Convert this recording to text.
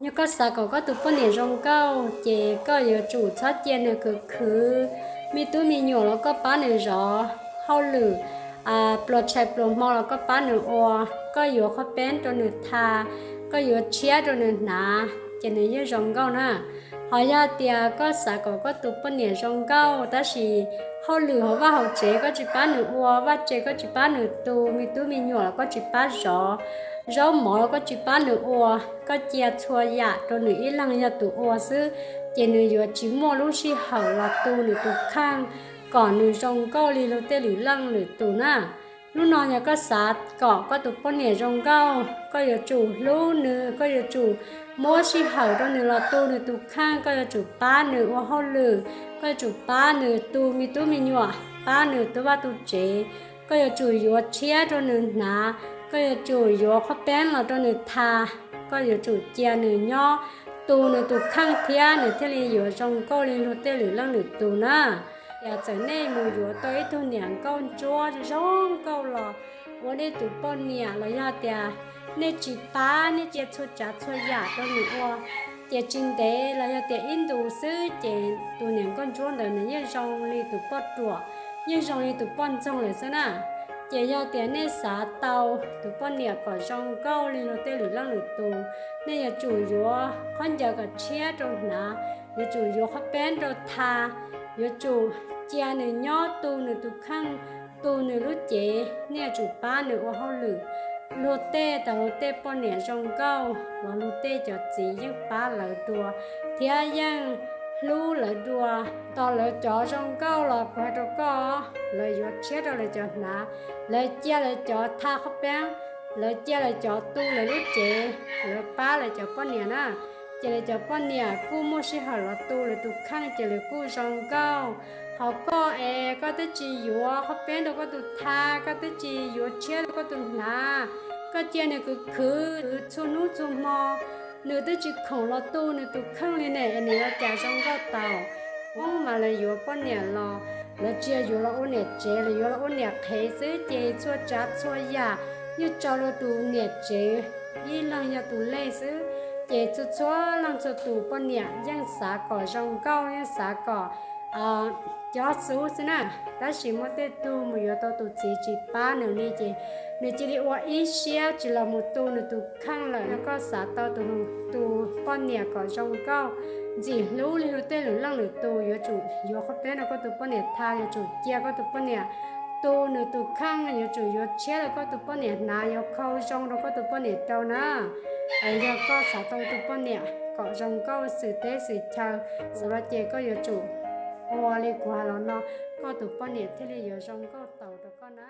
Yog koj xav kom koj tus poj niam zoo nkauj ces koj yuav tsum txhob cia nws khwv khwv, me tub me nyuam los koj pab nws zov, hauj lwm pluas tshais pluas hmo los koj pab nws ua, koj yuav qhov peeb rau nws tha, koj yuav tshiab rau nws hnav, ces nws yeej zoo nkauj na. Ho yog tias koj xav kom koj tus poj niam zoo nkauj tab sis hauj lwm hauv vaj hauv tsev koj tsis pab nws ua, vaj tse koj tsis pab nws tu, me tub me nyuam los koj tsis pab zov, zaub mov los koj tsis pab nws ua, koj cia txhua yam rau nws ib leeg yog tus ua xwb, ces nws yuav tsis muaj lub sij hawm los tu nws tus kheej kom nws zoo nkauj li luag tej lwm leej lwm tus na. Hnub no yog koj xav kom koj tus poj niam zoo nkauj, koj yuav tsum hlub nws, koj yuav tsum muab sij hawm rau nws los tu nws tus kheej, koj yuav tsum pab nws ua hauj lwm, koj yuav tsum pab nws tu me tub me nyuam, pab nws tu vaj tu tsev, koj yuav tsum yuav tshiab rau nws hnav, koj yuav tsum yuav qhov peeb los rau nws tha, koj yuav tsum cia nws nyob tu nws tus kheej thiab nws thiaj li yuav zoo nkauj li luag tej lwm leej lwm tus na. Yog txawm nej mus yuav tau ib tug niam nkauj ntsuab zoo nkauj los ua nej tus poj niam los yog tias nej tsis pab, nej cia txhua tsav txhua yam rau nws ua, ces tsis ntev los yog tias ib ntus xwb ces tus niam nkauj ntsuab ntawd nws yeej zoo li tus poj ruam, yeej zoo li tus poj ntxoog lawm xwb na. Ces yog tias nej xav tau tus poj niam kom zoo nkauj li luag tej lwm leej lwm tus, nej yuav tsum yuav khaub ncaws kom tshiab rau hnav, yuav tsum yuav qhov peeb rau tha, yuav tsum cia nws nyob tu nws tus kheej, tu nws lub cev, nej yuav tsum pab nws ua hauj lwm. Luag tej, tas luag tej poj niam zoo nkauj los luag tej cov txiv yeej pab lawv dua thiab yeej hlub lawv dua. Tos lawv cov zoo nkauj los kuv hais rau koj, lawv yuav tshiab rau lawv cov hnav, lawv cia lawv cov tha qhov peeb, lawv cia lawv cov tu lawv lub cev, lawv pab lawv cov poj niam na. Ces lawv cov poj niam kuj muaj sij hawm los tu lawv tus kheej ces lawv kuj zoo nkauj. Ho koj es koj twb tsis yuav qhov peeb rau koj tus tha, koj twb tsis yuav tshiab rau koj tus hnav, koj cia nws khwv khwv txhua hnub txhua hmo, nws twb tsis khoom los tu nws tus kheej li ne es nws yuav cas zoo nkauj tau? Ub, mas lawv yuav poj niam los lawv tsis yog yuav los ua niam tsev, lawv yuav los ua niam qhev xwb ces txhua tsav txhua yam yeej tso rau tus niam tsev ib leeg yog tus lej xwb. Ces txhua txhua leej txhua tus poj niam yeej xav kom zoo nkauj, yeej xav kom cob xub xwb na. Tab sis muaj tej tug mus yuav tau tus txiv tsis pab nws li ces nws cia li ua ib siab tsis los mus tu nws tus kheej lawm. Yog koj xav tau tus, tus poj niam kom zoo nkauj, ntxim hlub li luag tej lwm leej lwm tus, yuav tsum yuav qhov peeb rau koj tus poj niam tha, yuav tsum cia koj tus poj niam tu nws tus kheej, yuav tsum yuav tshiab rau koj tus poj niam hnav, yuav khau zoo rau koj tus poj niam rau na. Es yog koj xav tau tus poj niam kom zoo nkauj xwm teb xwm chaw, xwm los ces koj yuav tsum ua li kuv hais los no, koj tus poj niam thiaj li yuav zoo nkauj tau rau koj na.